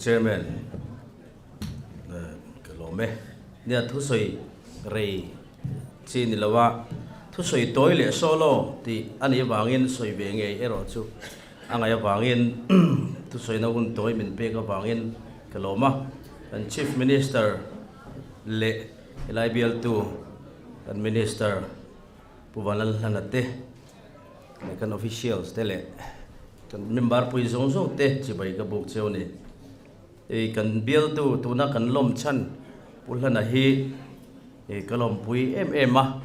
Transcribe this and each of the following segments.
Chairman, ka lawm e. Nia thusawi rei chi ni lo a, thusawi tawi leh solo tih a nih avangin sawi ve ngei erawh chu a ngaih avangin thusawina hun tawi min pek avangin ka lawm a. Kan Chief Minister leh helai bialtu kan Minister Pu Vanlalhlana te leh kan officials te leh kan member pui zawng zawng te chibai ka buk cheu a ni. Hei kan bialtu tuna kan lawm chhan Pu Hlana hi ka lawmpui em em a,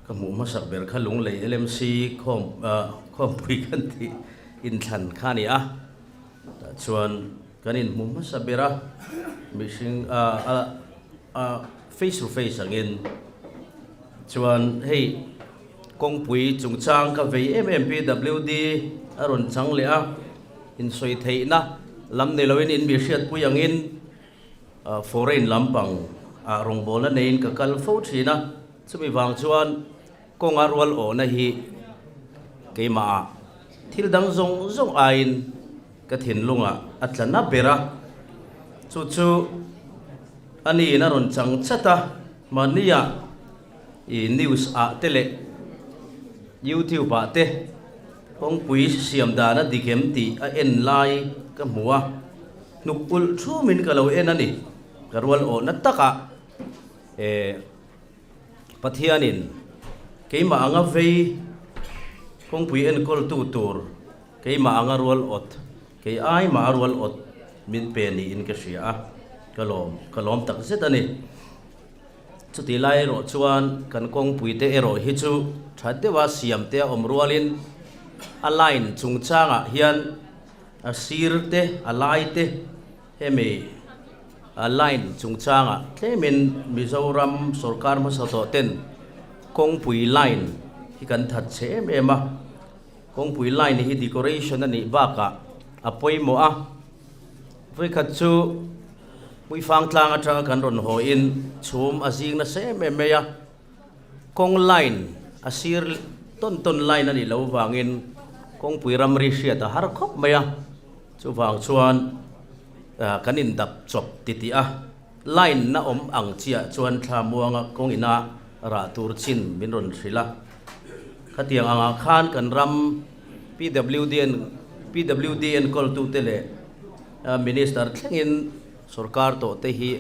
ka hmuh hmasak ber kha Lunglei LMC khawm khawmpui kan tih inthlan kha a ni a, tah chuan kan inhmu hmasa ber a, mihring a face to face angin chuan hei kawngpui chungchang ka vei em em PWD a rawn chang leh a, insawi theihna lam nei loin in mi hriatpui angin foreign lampang ah rawngbawlna neiin ka kal fo thin a, chumi vang chuan kawnga rual awhna hi keimah ah thil dang zawng zawng aiin ka thinlungah a tla na ber a, chu chu a niin a rawn chang chat a, mahnia i news ah te leh youtube ah te kawngpui siam dan a dik em tih a en lai ka hmu a, hnuk ulh thumin ka lo en a ni, ka rual awhna takah eh Pathianin keimah anga vei kawngpui enkawltu tur Keimah anga rual awt, kei ai mah a rual awt min pe niin ka hria a, ka lawm, ka lawm tak zet a ni. Chutih lai erawh chuan kan kawngpuite erawh hi chu tha deuha siam te a awm rualin a line chungchangah hian a sir te, a lai te hemi a line chungchangah tlemin Mizoram sorkar hmasa tawh ten kawngpui line hi kan that chhe em em a. Kawngpui line hi decoration a nih bakah a pawimawh a, vawikhat chu Hmuifang tlang atanga kan rawn haw in chhum a zing nasa em em mai a, kawng line a sir tawn tawn line a nih loh vangin kawngpui ramri hriat a har khawp mai a, chuvang chuan kan indap chawp titih a, line na awm ang chiah chuan thla muanga kawng ina rah tur chin min rawn hrilh a. Khatiang angah khan kan ram PWDN PWD enkawltute leh Minister thlengin sorkar tawh te hi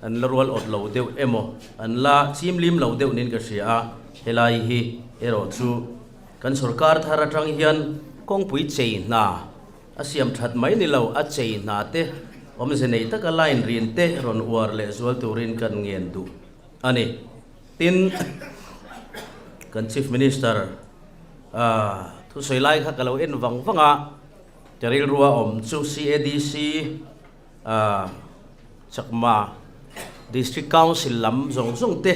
an la rual awt lo deuh emaw an la chimlim lo deuh niin ka hria a, helai hi erawh chu kan sorkar thar atang hian kawngpui chei hna a siam that mai ni lo, a chei hna te awmze nei taka line rin te rawn uar leh zual turin kan ngen duh a ni. Tin, kan Chief Minister thusawi lai kha ka lo en vang vang a, ka rilrua awm chu CADC Chakma District Council lam zawng zawng te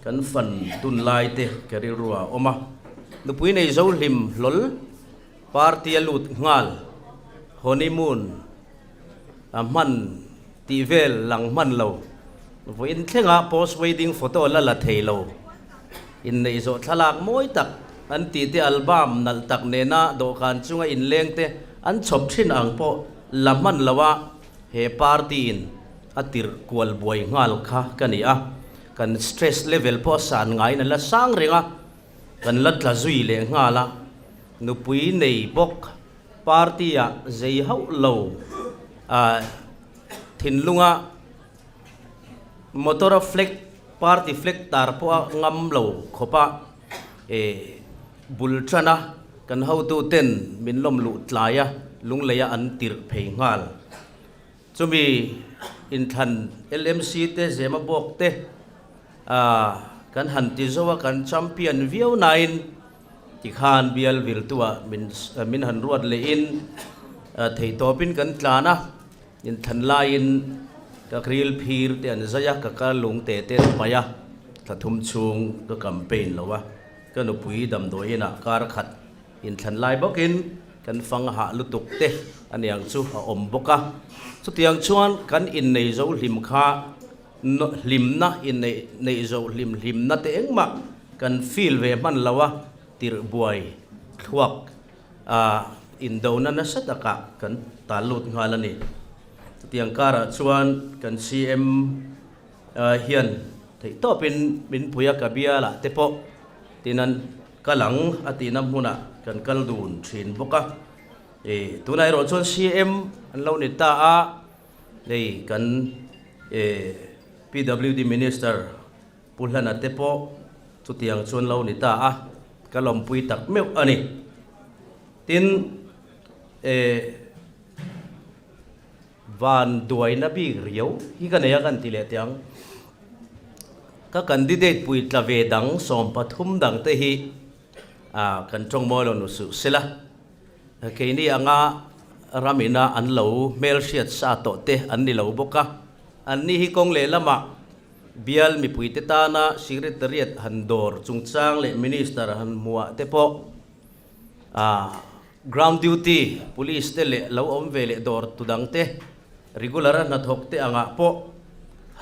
kan fan dun lai te ka rilrua a awm a. Nupui nei zo hlim hlawl party a lut nghal, honeymoon a hman tih vel lang hman lo. Vawiin thlenga post wedding photo la la thei lo. Inneih zawh thlalak mawi tak an tih te album nalh tak nena dawhkan chunga inleng te an chhawp thin ang pawh la hman lo a, he party in a tirh kual buai nghal kha ka ni a. Kan stress level pawh a san ngaiin a la sang reng a, kan la tla zui leh nghal a. Nupui nei bawk party ah zei hauh lo a thinlunga Motor a flag party flag tar pawh a ngam lo khawp a, e bul tan a kan hotu ten min lawm luh tlai a lungleia an tirh phei nghal. Chumi inthlan LMC te Zema bawk te ah kan han ti zo a kan champion viau nain tikhan bial viltuah min min han ruat lehin theihtawpin kan tlan a. Inthlan laiin ka ril phir te an zai a, ka kal lung te te an paih a, thla thum chhung ka campaign lo a, ka nupui damdawi inah kar khat inthlan lai bawkin kan fang hah lutuk te aniang chu a awm bawk a. Chutiang chuan kan innei zo hlim kha hlimna inneih neih zo hlim hlimna te engmah kan feel ve hman lo a, tirh buai thluak a indona nasa takah kan. tal lut nghal a ni. Chutiang karah chuan kan CM hian theihtawpin min pui a, ka bialah te pawh tin an kal ang a tihna hmunah kan kal dun thin bawk a. Tunah erawh chuan CM an lo ni ta a, hei kan PWD Minister Pu Hlana te pawh chutiang chuan lo ni ta a, ka lawmpui tak meuh a ni. Tin, eh, van duaina bik riau hi ka nei a kan ti leh teh ang. Ka candidate pui tla ve dang 13 dang te hi ah kan tawng mawi lo nu suh sela. Keini anga ramina an lo hmelhriat sa tawh te an ni lo bawk a, anni hi kawng lehlamah Bial mipuite tana Secretariat han dawr chungchang leh Minister han hmuah te pawh ground duty Police te leh lo awm ve leh dawr tu dang te regular a hnathawk te angah pawh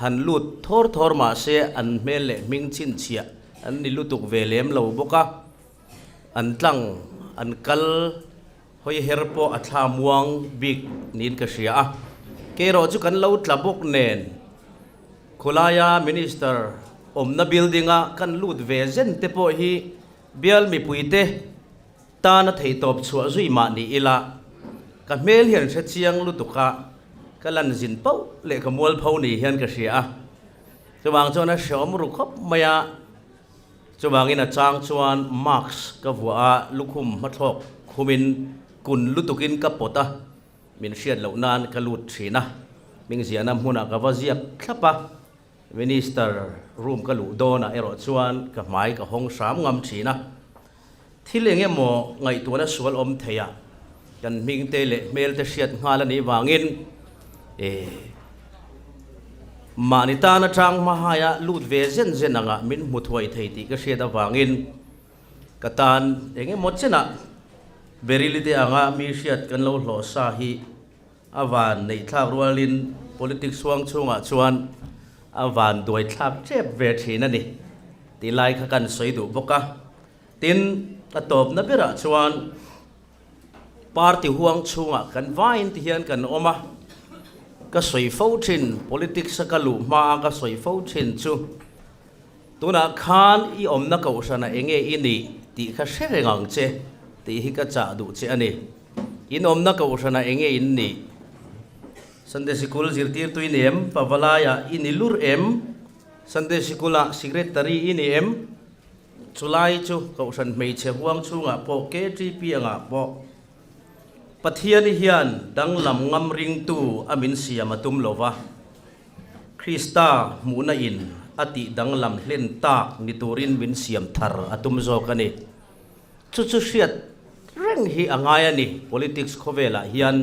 han lut thawr thawr mah se an hmel leh hming chhinchhiah an ni lutuk ve lem lo bawk a, an tlang an kal hawi her pawh a thla muang bik niin ka hria a, kei erawh chu kan lo tla bawk nen khawlaia Minister awmna building-a kan lut ve zen te pawh hi bial mipuite tana theihtawp chhuah zui mah ni ila ka hmel hian hre chiang lutuk a, ka lan zin pauh leh ka mualpho ni hian ka hria a, chuvang chuan a hreawm ru khawp mai a. Chuvangin a chang chuan mask ka vuah a, lukhum hmathlawk khumin kun lutukin ka pawt a, min hriat loh nan ka lut thin a, hmingziahna hmunah ka va ziak thlap a, Minister room ka luh dawnah erawh chuan ka hmai ka hawng hram ngam thin a. Thil eng emaw ngaihtuahna sual awm theiah kan hmingte leh hmelte hriat nghal a nih vangin mahni tan atang hmahaia lut ve zen zen anga min hmu thuai thei tih ka hriat avangin ka tan eng emaw chenah Beryl-i te anga mi hriat kan lo hlawh sa hi a van neihthlak rualin politics huang chhungah chuan a van duaithlak tep ve thin a ni tih lai kha kan sawi duh bawk a. Tin, a tawpna berah chuan party huang chhungah kan vain ti hian kan awm a, ka sawi fo thin, politics a ka luh hmaa ka sawi fo thin chu tunah khan i awmna kohhranah eng nge i nih tih kha hre reng ang che tih hi ka chah duh che a ni. In awmna kohhranah eng nge in nih? Sunday sikul zirtirtu i ni em? Pavalaiah i ni lur em? Sunday sikulah secretary i ni em? Chulai chu Kohhran hmeichhe huang chhungah pawh KTP angah pawh Pathiani hian danglam ngam ringtu a min siam a tum lo va, Krista hmuhna in a tih danglam hlen tak ni turin min siam thar a tum zawk a ni. Chu chu hriat reng hi a ngai a ni politics khawvelah hian.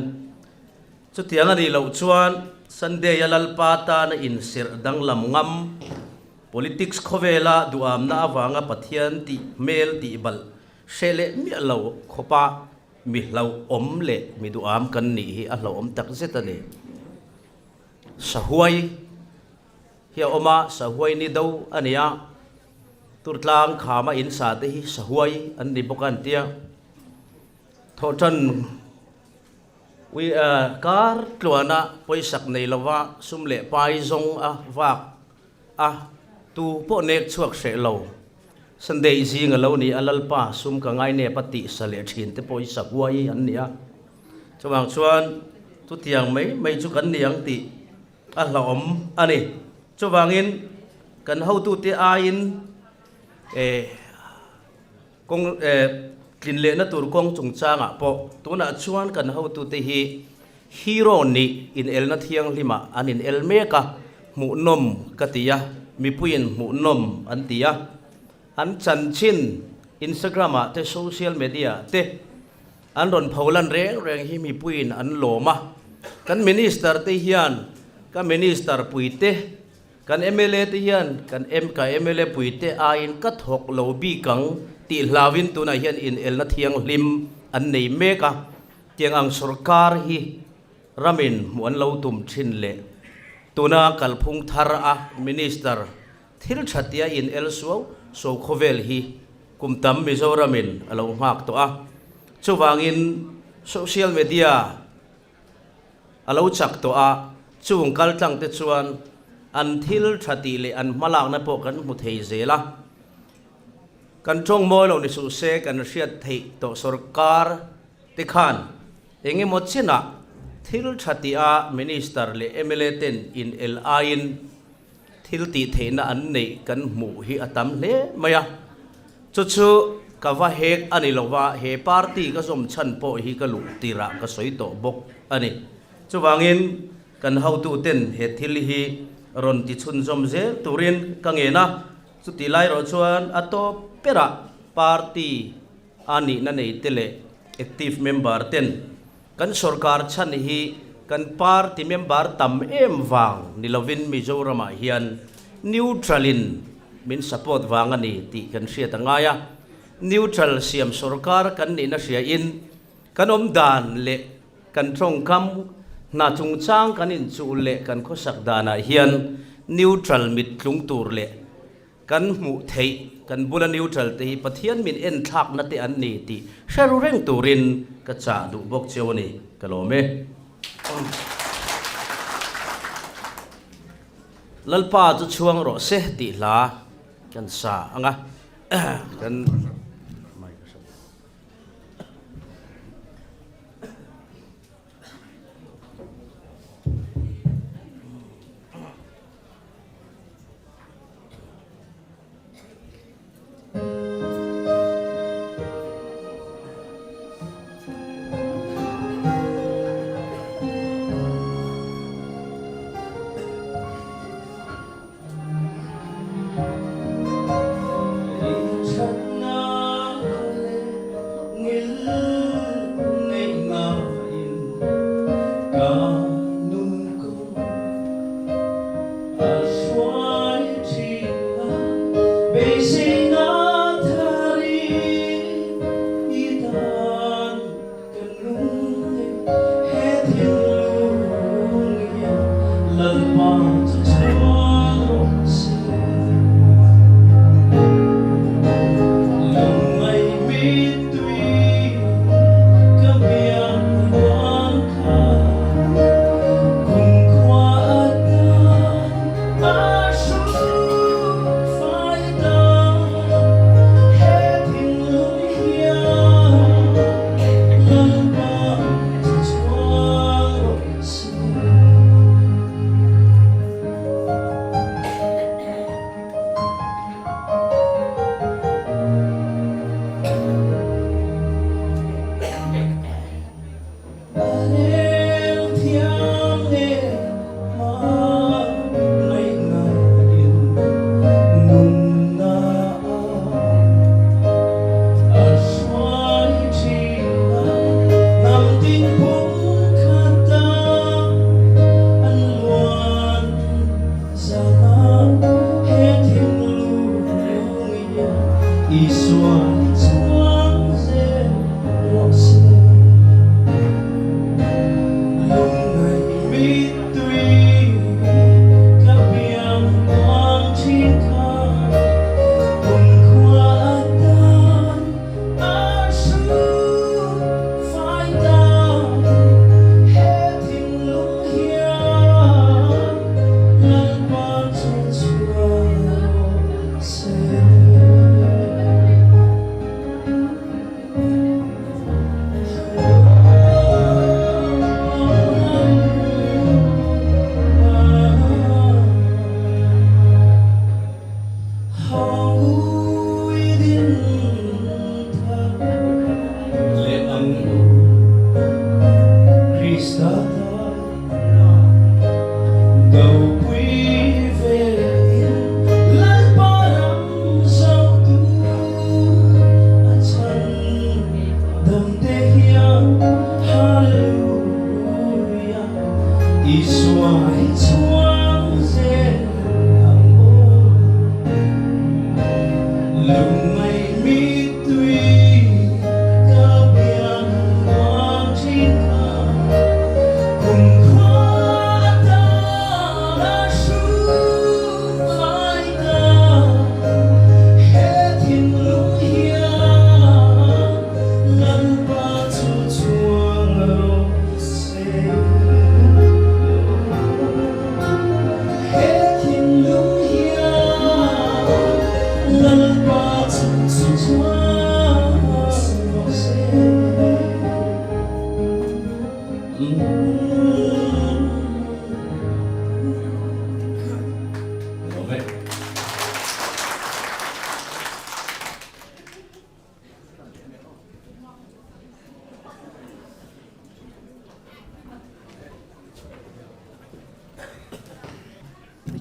Chutiang a nih loh chuan Sunday-a Lalpa tana inserh danglam ngam Politics khawvela duhamna avanga Pathian tih hmel tih balh hre leh miah lo khawpa mi hlauhawm leh mi duham kan nih hi a hlauhawm tak zet a ni. Sahuai hi a awm a, sahuai ni do a ni a, Turtlang khama in sa te hi sahuai an ni bawk a an tia. Thawhtan Ui kar tluana pawisak nei lova sum leh pai zawng a vak a, tu pawh nek chhuak hreh lo. Sunday zing a lo ni a, Lalpa sum ka ngai nep a tih sa leh thin te pawh hi sa huai an ni a. Chuvang chuan chutiang mai mai chu kan ni ang tih a hlauhawm a ni. Chuvangin kan hotute aiin eh Kawng tlin lehna tur kawng chungchangah pawh tunah chuan kan hotute hi hero nih inelna thianghlimah an inel mek a, hmuhnawm ka ti a, mipuiin hmuhnawm an ti a. An chanchin Instagram-ah te social media-ah te an rawn pholan reng reng hi mipuiin an lawm a. Kan minister te hian ka minister puite Kan mla te hian kan ka mla puite aiin ka thawk lo bik ang tih hlauin tunah hian inelna thianghlim an nei mek a, tiang ang sorkar hi ramin hmuh an lo tum thin leh tuna kalphung thar a minister thil tha tia inel suau suau khawvel hi kum tam Mizoramin a lo nghak tawh a, chuvangin social media. a lo chak tawh a, chung kaltlang te chuan an thil tha tih leh an hmalakna pawh kan hmu thei zel a. Kan tawng mawi lo ni suh se kan hriat theih tawh sorkar te khan eng emaw chinah thil tha tih a Minister leh mla ten in el aiin thil tih theihna an neih kan hmuh hi a tam hle mai a. Chu chu ka va hek a ni lova, he party ka zawm chhan pawh hi ka luh tirah ka sawi tawh bawk a ni. Chuvangin kan hotuten he thil hi rawn ti chhunzawm zel turin ka ngen a, chutih lai erawh chuan a tawp berah party a nihna neite leh active member ten Kan sorkar chhan hi kan party member tam em vang ni lovin Mizoramah hian neutral in min support vang a ni tih kan hriat a ngai a. Neutral siam sorkar kan nihna hria in kan awm dan leh kan tawngkam hna chungchang kan inchuh leh kan khawsak danah hian neutral mit tlung tur leh Kan hmuh theih, kan bula neutral te hi Pathian min en thlakna te an ni tih hre ru reng turin ka chah duh bawk cheu a ni, ka lawm e. Lalpa chu chhuang rawh se tih hla kan sa ang a, kan.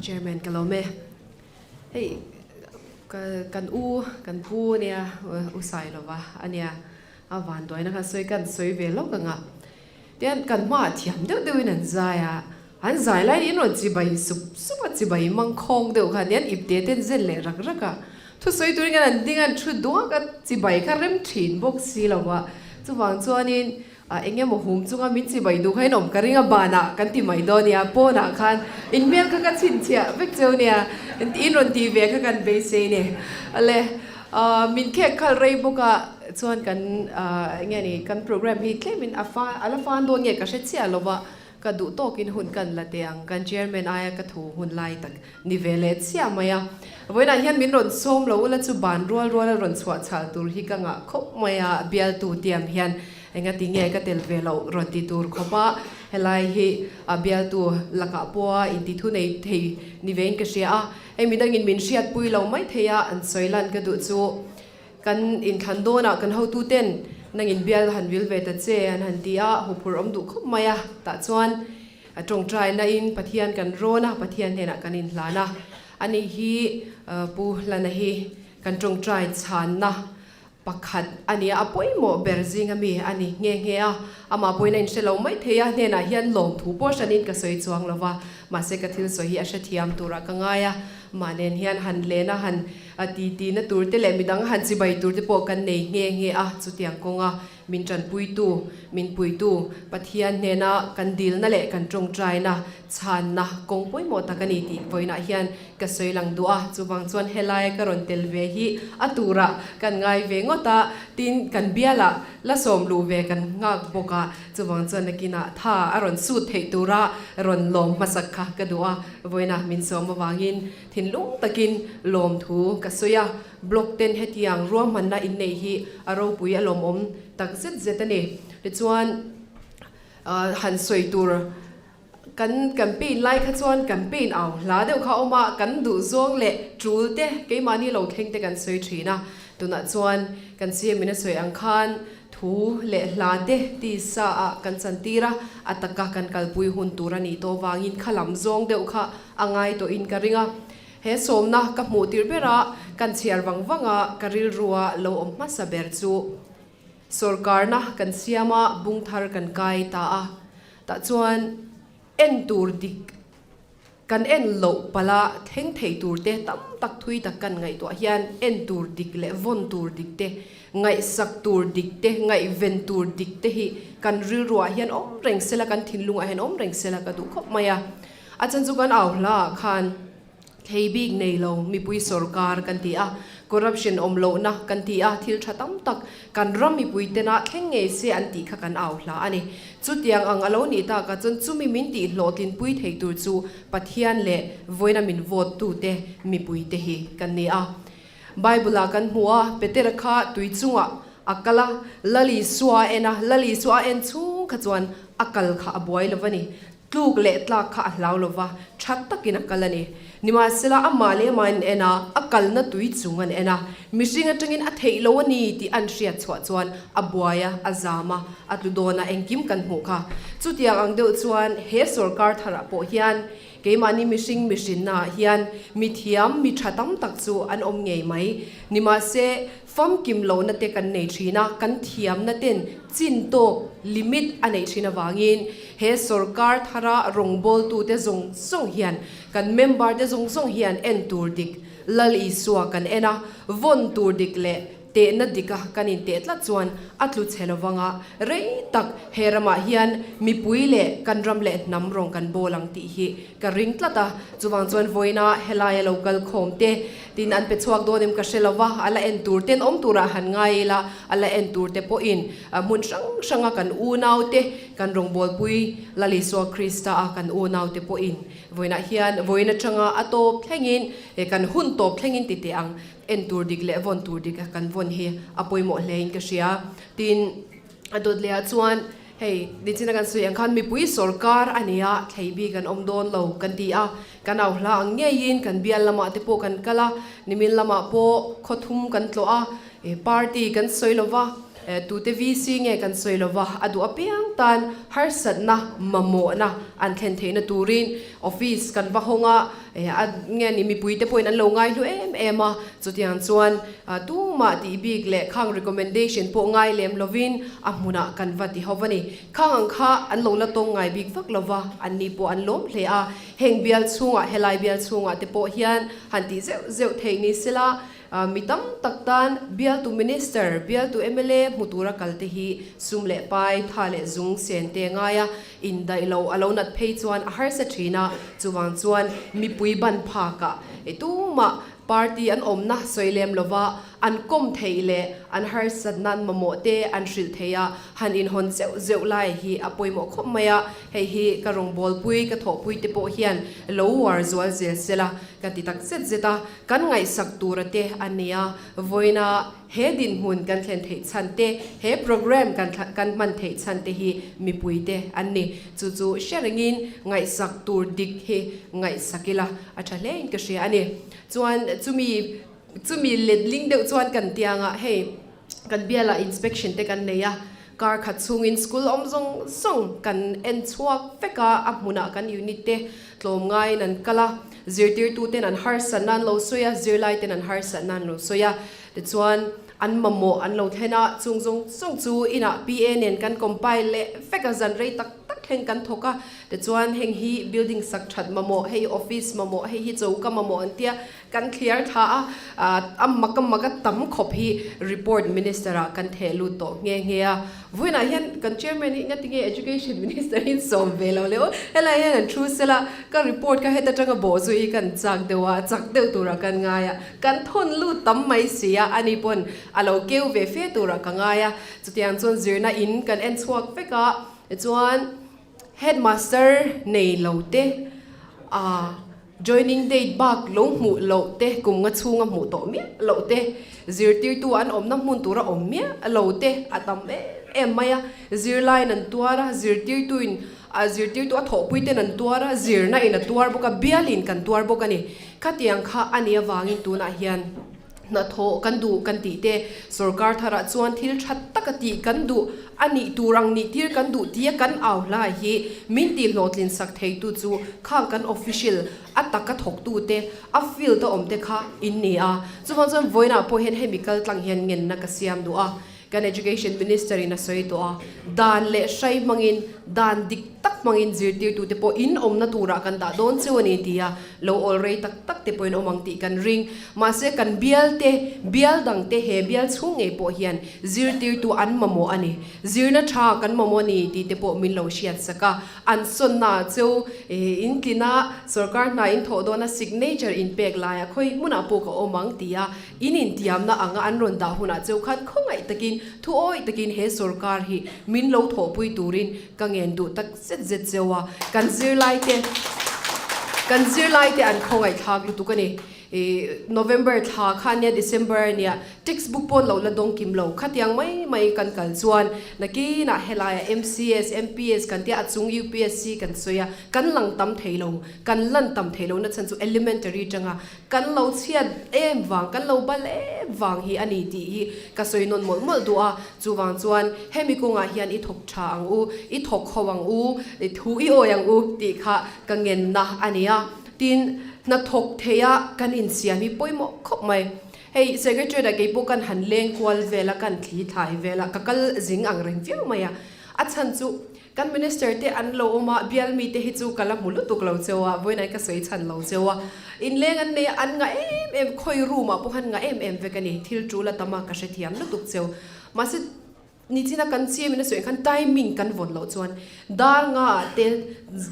Chairman ka lawm e. Hei ka kan u kan pu ania u Sailova ania a vanduaina khan sawi kan sawi ve lawk ang a. Tian kan hmaah thiam deuh deuhin an zai a, an zai laiin in rawn chibai sup sup a, chibai mangkhawng deuh khan nia an ipte te an zen leh rak rak a. Thusawi turin khan an ding a, an thu duak a, chibai kha rem thin bawk si lo va. Chuvang chuanin A eng emaw hum chunga min chibai duh kha in awm ka ring a, banah kan ti mai dawn nia, pawnah khan in hmel kha ka chhinchhiah vek cheu nia, in rawn tih ve kha kan beisei ni. Ale, min khek khalh rei bawk a, chuan kan eng nge ni, kan program hi tlemin a fa a la fan dawn nge ka hre chiah lo va, ka duh tawkin hun kan la teh ang, kan chairman aia ka thu hun lai tak ni ve leh chiah mai a. Vawiinah hian min rawn sawm lo ula chu ban rual ruala rawn chhuah chhal tur hi ka ngah khawp mai a, bialtu tiam hian Engati nge ka tel ve loh rawn ti tur khawp a, helai hi a bialtu lakah pawha inti thu nei thei ni vein ka hria a, hei midangin min hriatpui lo mai thei a, an sawi lan ka duh chu kan inthlan dawnah kan hotuten nangin bial han vil ve ta che an han ti a, huphurh awm duh khawp mai a, tah chuan a tawngtaina in Pathian kan rawn a, Pathian hnenah kan inhlan a, ani hi Pu Hlana hi kan tawngtai chhanna Pakhat a nia, a pawimawh ber zinga mi a ni nghe nghe a, amah pawhin a inhre lo mai thei a, hnenah hian lawmthu pawh hranin ka sawi chuang lo va, mahse ka thil sawi hi a hrethiam turah ka ngai a, mah nen hian han len a, han titi na tur te leh midang han chibai tur te pawh kan nei nghe nghe a, chutiang kawnga min tanpuitu, min puitu Pathian hnena kan dilna leh kan tawngtaina chhanna kawng pawimawh tak a ni tih vawiinah hian Ka sawi lang duh a, chuvang chuan helaia ka rawn tel ve hi a turah kan ngai ve ngawt a, tin kan bialah la sawm luh ve kan nghak bawk a, chuvang chuan nakinah tha a rawn sut theih tura rawn lawm hmasak kha ka duh a, vawiinah min sawm avangin thinlung takin lawmthu ka sawi a, blog ten hetiang ruahmanna inneih hi a ropui a lawmawm tak zet zet a ni. Tichuan han sawi tur. Kan campaign lai kha chuan campaign au hla deuh kha a awm a, kan duh zawng leh tul te keimahni lo thleng te kan sawi thin a. Tunah chuan kan CM in a sawi ang khan thu leh hla te tisa ah kan chantir a, a taka kan kalpui hun tur a nih tawh vangin kha lam zawng deuh kha a ngai tawhin ka ring a. He sawmna ka hmuh tirh bera kan chhiar vang vanga ka rilrua lo awm hmasa ber chu Sorkarna kan siam a, bung thar kan kai ta a. Tah chuan en tur dik kan en loh palh a, thleng thei tur te tam tak thui tak kan ngaihtuah hian en tur dik leh vawn tur dik te, ngaihsak tur dik te, ngaihven tur dik te hi kan rilruah hian awm reng sela, kan thinlungah hian awm reng sela ka duh khawp mai a. A chan chu kan au hlaah khan. Thei bik nei lo mipui sorkar kan ti a, corruption awm lohna kan ti a, thil tha tam tak kan ram mipui tena thleng ngei se an tih kha kan au hla a ni. Chutiang ang a lo nih takah chuan chumi min tih hlawhtlinpui thei tur chu Pathian leh vawiina min vote tute mipui te hi kan ni a. Bible ah kan hmu a, Petera kha tui chungah a kal a, Lal Isua a en a, Lal Isua a en chhung kha chuan a kal kha a buai lo va ni. Tluk leh tlak kha a hlau lo va, tha takin a kal a ni. Nimahsela, amah leh amah an en a, a kalna tui chung an en a. Mihring atangin a theih lo a ni tih an hriat chhuah chuan a buai a, a zam a, a tlu dawn a, engkim kan hmuh kha. Chutiang ang deuh chuan he sorkar tharah pawh hian keimahni mihring mihrinnaah hian mithiam, mi tha tam tak chu an awm ngei mai. Nimahse, Famkim lohna te kan nei thin a, kan thiamna ten chin tawk, limit, a neih thin avangin he sorkar thara rawngbawltute zawng zawng hian, kan member te zawng zawng hian en tur dik Lal Isua kan en a, vawn tur dik leh tehna dika kan inteh tlat chuan a tlu chhe lovang a, rei tak he ramah hian mipui leh kan ram leh hnam rawng kan bawl ang tih hi ka ring tlat a, chuvang chuan vawiina helaia lo kal khawm te Tin, an pe chhuak dawn em ka hre lo va, a la en tur ten awm turah han ngai ila, a la en tur te pawhin hmun hrang hranga kan unaute, kan rawngbawlpui Lal Isua Krista a kan unaute pawhin vawiinah hian vawiin atanga a tawp thlengin, kan hun tawp thlengin ti teh ang, en tur dik leh vawn tur dik kan vawn hi a pawimawh hlein ka hria. Tin. A dawt leh ah chuan hei nichina kan sawi ang khan mipui sorkar a nia thlei bik an awm dawn lo kan ti a, kan au hla ang ngeiin kan bial lamah te pawh kan kal a, nimin lamah pawh khaw thum kan tlawh a, party kan sawi lo va, Tute VC nge kan sawi lova, a duh apiang tan harsatna, mamawhna an thlen theihna turin office kan va hawng a, a nge ni mipuite pawhin an lo ngaihlu em em a, chutiang chuan tumah tih bik leh khang recommendation pawh ngai lem lovin a hmunah kan va ti ho a ni. Khang ang kha an lo la tawng ngai bik vak lova, anni pawh an lawm hle a, heng bial chhungah helai bial chhungah te pawh hian han tih zeuh zeuh theih ni sela, Mi tam tak tan bialtu Minister, bialtu mla hmu tura kal te hi sum leh pai, tha leh zung sen te ngaia indaih lo a lo nat phei chuan a harsa thin a, chuvang chuan mipui ban phakah tumah party an awmna sawi lem lova an kawm theih leh an harsat nan mamawh te an hrilh theih a, han inhawn zeuh zeuh lai hi a pawimawh khawp mai a, hei hi ka rawngbawlpui ka thawhpui te pawh hian lo uar zual zel sela ka ti tak zet zet a. Kan ngaihsak tura te a nia, vawiina he dinhmun kan thlen theih chhan te, he programme kan kan hman theih chhan te hi mipui te an ni. Chu chu hre rengin ngaihsak tur dik hi ngaihsak ila a tha hle in ka hria a ni. Chuan chumi chumi letling deuh chuan kan tiangah hei kan bialah inspection te kan nei a, kar khat chhungin school awm zawng zawng kan en chhuak vek a, a hmunah kan unit te tlawm ngaiin an kal a, zirtirtuten an harsatna an lo sawi a, zirlaiten an harsatna an lo sawi a, tichuan an mamawh an lo thlen a, chung zawng zawng chu inah PA nen kan compile leh vek a, zan rei tak tak thleng kan thawk a, tichuan heng hi building sak that mamawh, hei office mamawh, hei hi choka mamawh an tia, Kan thliar thla a, a mak a mak a tam khawp hi report minister ah kan theh lut tawh nghe nghe a. Vawiinah hian kan chairman hi engati nge education minister hi sawm ve lo le aw, helai hian an thu sela ka report kha heta tanga bawh chu i kan chak deuh a, chak deuh turah kan ngai a, kan thawn lut tam mai si a, ani pawn a lo keu ve fe turah ka ngai a. Chutiang chuan zirna in kan en chhuak vek a, tichuan headmaster nei lo te a. Joining date bak lo hmuh loh te, kum nga chhunga hmuh tawh miah loh te, zirtirtu an awmna hmun tura awm miah lo te a tam em em mai a. Zirlaiin an tuar a, zirtirtuin a zirtirtu a thawhpuiten an tuar a, zirna in a tuar bawk a, bialin kan tuar bawk a ni. Khatiang kha a nih avangin tunah hian hnathawh kan duh kan tih te, sorkar tharah chuan thil tha taka tih kan duh a nih tur ang nih tir kan duh tia kan au hlai hi min tih hlawhtlin sak theitu chu khang kan official a taka thawktu te, a field a awm te kha in ni a. Chuvang chuan vawiinah pawh hian hemi kal tlang hian ngenna ka siam duh a. Kan Education Minister in a sawi tawh a, dan leh hrai hmangin, dan dik tak hmangin zirtirtute pawh in awmna turah kan dah dawn cheu a ni ti a, lo awl rei tak tak te pawhin awm ang tih kan ring. Mahse kan bial te, bial dang te he bial chhung ngei pawh hian zirtirtu an mamawh a ni. Zirna tha kan mamawh a ni tih te pawh min lo hriat sak a, an sawnna cheu in tlina sorkar hna in thawh dawna signature in pek laia khawi hmunah pawh ka awm ang ti a, In intiamna anga an rawn dah hunah cheu khan khawngaih takin, thuawi takin he sorkar hi min lo thawhpui turin ka ngen duh tak zet zet cheu a. Kan zirlaite, kan zirlaite an khawngaih thlak lutuk a ni. I November thla kha ania, December ania, textbook pawn lo la dawng kim lo. Khatiang mai mai kan kal chuan nakinah helaiah MCS, MPS kan tia a chung UPSC kan sawi a, kan lang tam thei lo. Kan lan tam thei lo nachhan chu elementary tanga Kan lo chhiat em vang, kan lo bal em vang hi a ni tih hi ka sawi nawn mawlh mawlh duh a. Chuvang chuan hemi kawngah hian i thawk tha ang u, i thawk ho ang u, i thu i awi ang u tih kha ka ngenna a ni a. Tin, hnathawk theia kan insiam hi pawimawh khawp mai. Hei Secretariat ah keipawh kan han leng kual vel a, kan thli thlai vel a, ka kal zing ang reng viau mai a. A chhan chu Kan Minister te an lo awm a, bial mite hi chu ka la hmu lutuk lo cheu a, vawiinah ka sawi chhan lo cheu a. Inleng an nei a, an ngah em em, khawi room ah pawh an ngah em em vek a ni, thil tul a tam a, ka hrethiam lutuk cheu. Mahse, nichina kan chiam in a sawi ang khan timing kan vawn loh chuan dar nga ah te,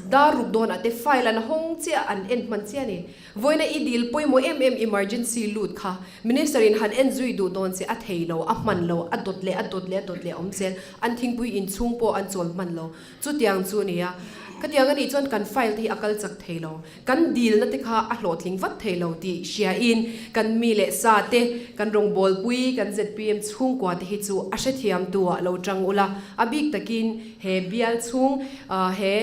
dar ruk dawn ah te file an hawng chiah, an en hman chiah a ni. Vawiina i dil pawimawh em em emergency lut kha Minister in han en zui duh dawn che a thei lo, a hman lo, a dawt leh a dawt leh a dawt leh a awm zel, an thingpui inchhung pawh an chawl hman lo. Chutiang chu a ni a, khatiang a nih chuan kan file te hi a kal chak thei lo, kan dilna te kha a hlawhtling vat thei lo tih hriain kan mi leh sa te, kan rawngbawlpui, kan zpm chhungkua te hi chu a hrethiam tu ah lo tang ula, a bik takin he bial chhung he.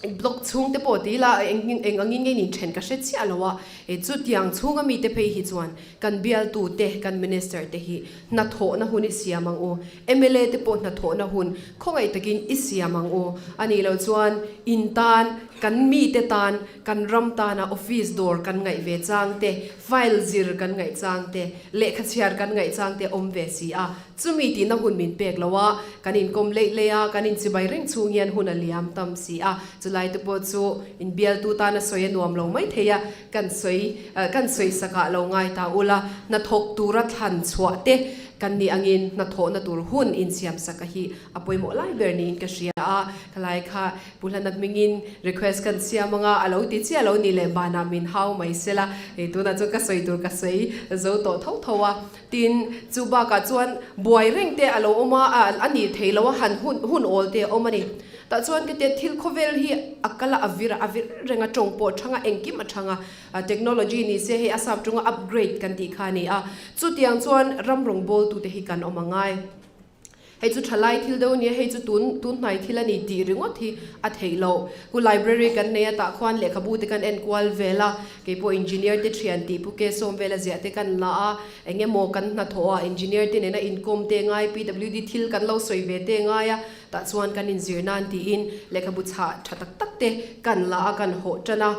Block chhung te pawh ti ila eng eng angin nge in then ka hre chiah lo a, e chutiang chhunga mite phei hi chuan kan bialtu te kan minister te hi hnathawhna hun i siam ang u, mla te pawh hnathawhna hun khawngaih takin i siam ang u, a nih loh chuan in tan kan mite tan kan ram tana office dawr kan ngaih ve chang te, file zir kan ngaih chang te, lehkha chhiar kan ngaih chang te awm ve si a. Chumi tihna hun min pek lo a, kan inkawm leih leih a, kan inchibai reng chhung hian hun a liam tam si a. Chulai te pawh chu inbialtu tana sawi a nuam lo mai thei a, kan sawi kan sawi sakah lo ngai ta ula, hnathawk tura thlan chhuah te kan nih angin hnathawhna tur hun insiam saka hi a pawimawh lai ber niin ka hria a. Khalai kha Pu Hlana hmingin request kan siam anga a lo ti chiah lo ni leh banah min hau mai sela, hei tunah chuan ka sawi tur ka sawi zo tawh tho tho a. Tin, chu bakah chuan buai reng te a lo awm a, a nih theih loh a, han hun hun awl te a awm a ni. Tah chuan ka tia thil khawvel hi a kal a, a vir a, a vir reng a, tawng pawh a thang a, engkim a thang a. Technology ni se hei a sap tunga upgrade kan tih kha a ni a. Chutiang chuan ram rawngbawltute hi kan awm a ngai. Hei chu thalai thil deuh a nia, hei chu tun tun hnai thil a ni tih ringawt hi a theih loh. Ku library kan nei a, tah khuan lehkhabu te kan en kual vel a, kei pawh engineer te thian tih pu ke sawm vela ziah te kan la a, eng emaw kan hnathawh a, engineer te nena inkawm te ngai, PWD thil kan lo sawi ve te ngai a, tah chuan kan inzir nan tiin lehkhabu chhah tha tak tak te kan la a, kan hawh tan a.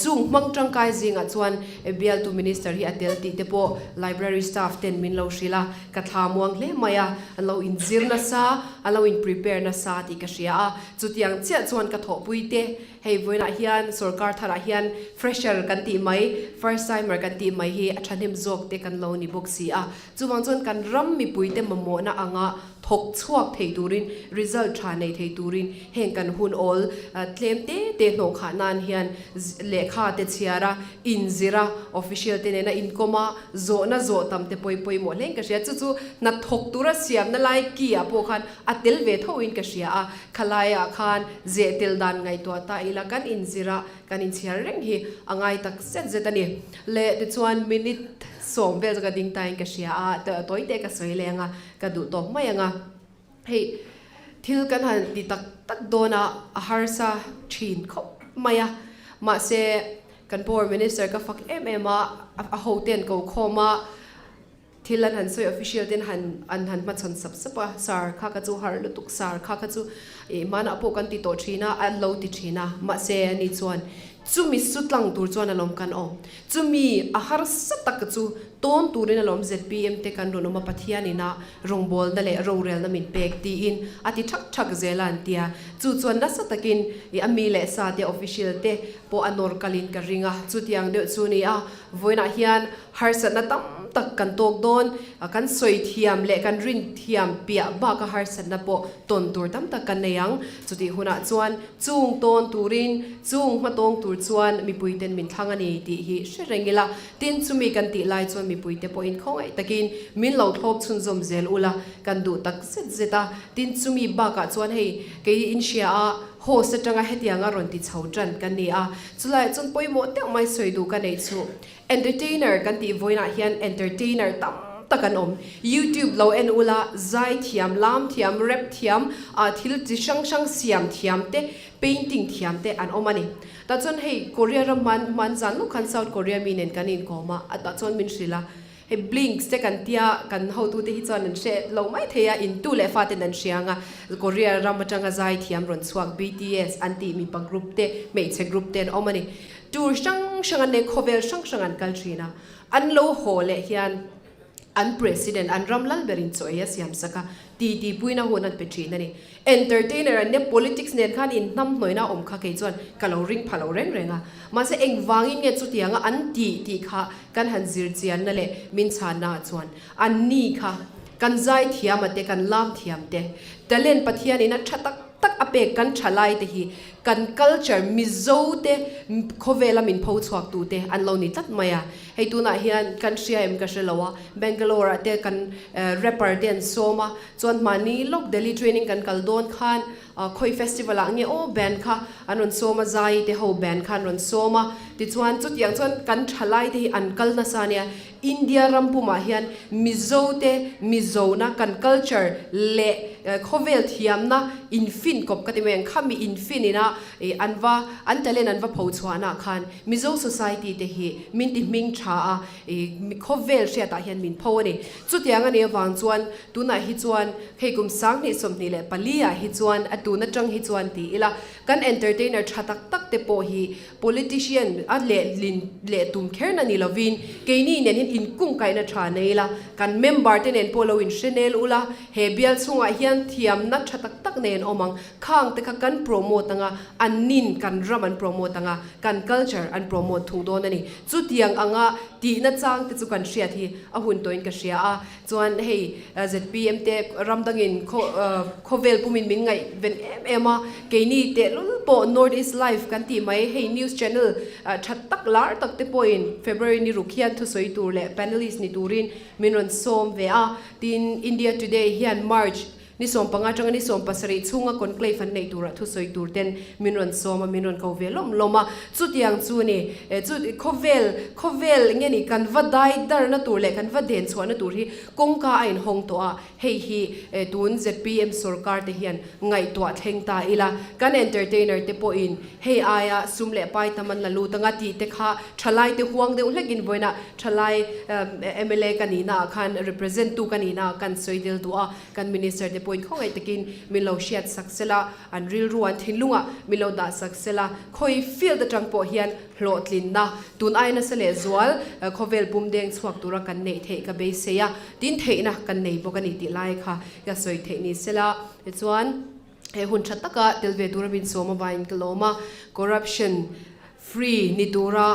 Chung hmang tangkai zingah chuan bialtu minister hi a tel tih te pawh library staff ten min lo hrilh a. Ka thla muang hle mai a, an lo inzir nasa, an lo in prepare nasa tih ka hria a, chutiang chiah chuan ka thawhpui te, hei vawiinah hian sorkar tharah hian fresher kan tih mai, first timer kan tih mai hi a thahnem zawk te kan lo ni bawk si a, chuvang chuan kan ram mipui te mamawhna anga thawk chhuak thei turin, result tha nei thei turin heng kan hun awl tlem te te hnawh khah nan hian lehkha te chhiar a, inzir a, official te nena inkawm a, Zawhna zawh tam te pawi pawimawh hlein ka hria. Chu chu hnathawk tura siamna lai ki ah pawh khan a tel ve tho in ka hria a. Khalai ah khan zeh tel dan ngaihtuah ta ila kan inzir a, kan inchhiar reng hi a ngai tak zet zet a ni. Le tichuan minute sawm vel chu ka ding ta in ka hria a, tawi te ka sawi leng a, ka duh tawk mai ang a. Hei thil kan han ti tak tak dawn a, a harsa thin khawp mai a. Mahse kan power minister ka fak em em a, a hoten ko khawm a, thil an han sawi official ten han an han hmachhawn sap sap a, sar kha kha chu har lutuk, sar kha kha chu ih hmanah pawh kan ti tawh thin a, an lo ti thin a. Mahse ani chuan chumi su tlang tur chuan alawm kan awm. Chumi a harsa tak chu tawn turin alawm zpm te kan rawn awm a, Pathian ina rawngbawlna leh rorelna min pek tiin a ti thak thak zel a an tia. Chu chuan nasa takin i a mi leh sa te official te pawh a nawr kalin ka ring a, chutiang deuh chu ni a. Vawiinah hian harsatna tam tak kan tawk dawn, kan sawi thiam leh kan rin thiam piah baka harsatna pawh tawn tur tam tak kan nei ang. Chutih hunah chuan Chung tawn turin, chung hma tawng tur chuan mipuiten min thlang a ni tih hi hre reng ila. Tin, chumi kan tih lai chuan mipuite pawhin khawngaih takin min lo thlawp chhunzawm zel ula kan duh tak zet zet a. Tin, chumi bakah chuan hei kei in hria a, host atanga hetianga rawn ti chho tan kan ni a. Chulaiah chuan pawimawh deuh mai sawi duh ka neih chu Entertainer kan tih vawiinah hian entertainer tam tak an awm. YouTube lo en ula, zai thiam, lam thiam, rap thiam, ah thil chi hrang hrang siam thiam te, painting thiam te an awm a ni. Tah chuan hei Korea ram hman hman zan lawk khan South Korea mi nen kan inkawm a, a tah chuan min hrilh a, hei Blinks te kan tia kan hotute hi chuan an hre lo mai thei a, intu leh faten an hria ang a, Korea ram atanga zai thiam rawn chhuak BTS an tih mipa group te, hmeichhe group te an awm a ni. Tour hrang hrang an nei, khawvel hrang hrang an kal thin a, an lo haw leh hian an president, an ram lal berin chaw ei a siam sak a, titi puina hun an pe thin a ni. Entertainer an nia, politics nen khan inhnam hnawihna a awm kha kei chuan ka lo ring pha lo reng reng a. Mahse engvangin nge chutianga an tih tih kha kan han zir chianna leh min chhanna ah chuan an ni kha kan zai thiam a te, kan lam thiam te, talent Pathianin a tha tak tak a pek kan tha lai te hi Kan culture Mizo te khawvela min pho chhuak tu te an lo ni tlat mai a. Hei tunah hian kan hria em ka hre lo a, Bangalore ah te kan rapper te an sawm a, chuan mahni lawk Delhi training kan kal dawn khan khawi festival ah nge aw band kha an rawn sawm a, Zai te ho band kha an rawn sawm a, tichuan chutiang chuan kan thalai te hi an kal nasa ania. India ram pumah hian Mizo te Mizona kan culture leh khawvel thiamna. infin kawp ka ti mai ang, khami infin ina ih an va an talent an va pho chhuahna ah khan Mizo society te hi min ti hming tha a, ih khawvel hriatah hian min pho a ni. Chutiang a nih avang chuan tunah hi chuan hei kum 2024 ah hi chuan a tun atang hi chuan ti ila kan entertainer tha tak tak te pawh hi Politician a lehlin leh tum kherna ni lovin keini nen hian inkungkaihna tha nei ila, kan member te nen pawh lo inhre nel ula, he bial chhungah hian thiamna tha tak tak nen awm ang, khang te kha kan promote anga, an nin kan ram an promote anga, kan culture an promote thung dawn a ni. Chutiang anga tihna chang te chu kan hriat hi a hun tawhin ka hria a, Chuan hei zpm te ram dangin khawvel pumin min ngaihven em em a, keini tehlul pawh North East Live kan tih mai hei news channel tha tak lar tak te pawhin February ni ruk hian thusawi tur leh panelist ni turin min rawn sawm ve a, tin India Today hian March Ni 15 atanga ni 17 chhunga conclave an neih turah thusawi tur ten min rawn sawm a, min rawn ko ve lawm lawm a. Chutiang chu ni, chu khawvel, khawvel nge ni kan va dai darna tur leh kan va den chhuahna tur hi kawngka a inhawng tawh a, hei hi tun zpm sorkar te hian ngaihtuah thleng ta ila, kan entertainer te pawhin hei aia sum leh pai tam an la lut anga tih te kha thalai te huang deuh hlekin vawiinah thalai mla ka nihnaah khan represent tu ka nihnaah kan sawi del duh a. Kan Minister te pawhin khawngaih takin min lo hriat sak sela, an rilru an thinlungah min lo dah sak sela, khawi field atang pawh hian hlawhtlinna tun ai nasa leh zual khawvel pum deng chhuak tura kan neih theih ka beisei a, tin theihna kan nei bawk a ni tih lai kha ka sawi theih ni sela. Tichuan he hun tha taka tel ve tura min sawm avangin ka lawm a, corruption Free ni tura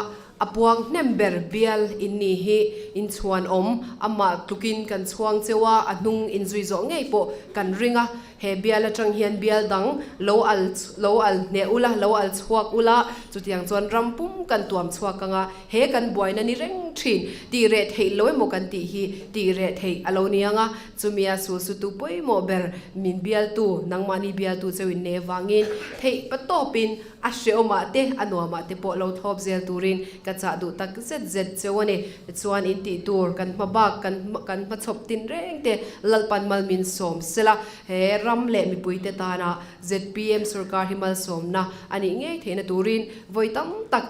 a puang hnem ber bial in ni hi in chhuan awm, amah tlukin kan chhuang cheu a, a hnung in zui zawh ngei pawh kan ring a, he bial atang hian bial dang lo al lo al hneh ula, lo al chhuak ula, chutiang chuan ram pum kan tuam chhuak ang a, he kan buaina ni reng thin, tih reh theih lo emaw kan tih hi tih reh theih a lo ni ang a, chumia sulsutu pawimawh ber min bialtu, nangmahni bialtu cheu in nei avangin theih patawpin A hreawmah te, a nuamah te pawh lo thlawp zel turin ka chah duh tak zet zet cheu a ni. Chuan in tih tur kan hma bak, kan kan hmachhawp tin reng te Lalpan mal min sawm sela, he ram leh mipuite tana zpm sorkar hi malsawmna a nih ngei theihna turin vawi tam tak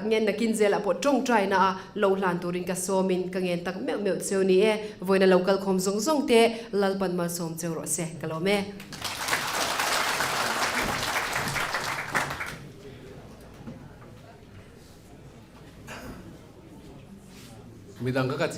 ngen nakin zelah pawh tawngtaina a lo hlan turin ka sawmin ka ngen tak meuh meuh cheu ni e. Vawiina lo kalkhawm zawng zawng te Lalpan malsawm cheu rawh se, ka lawm e. Midang ka ka.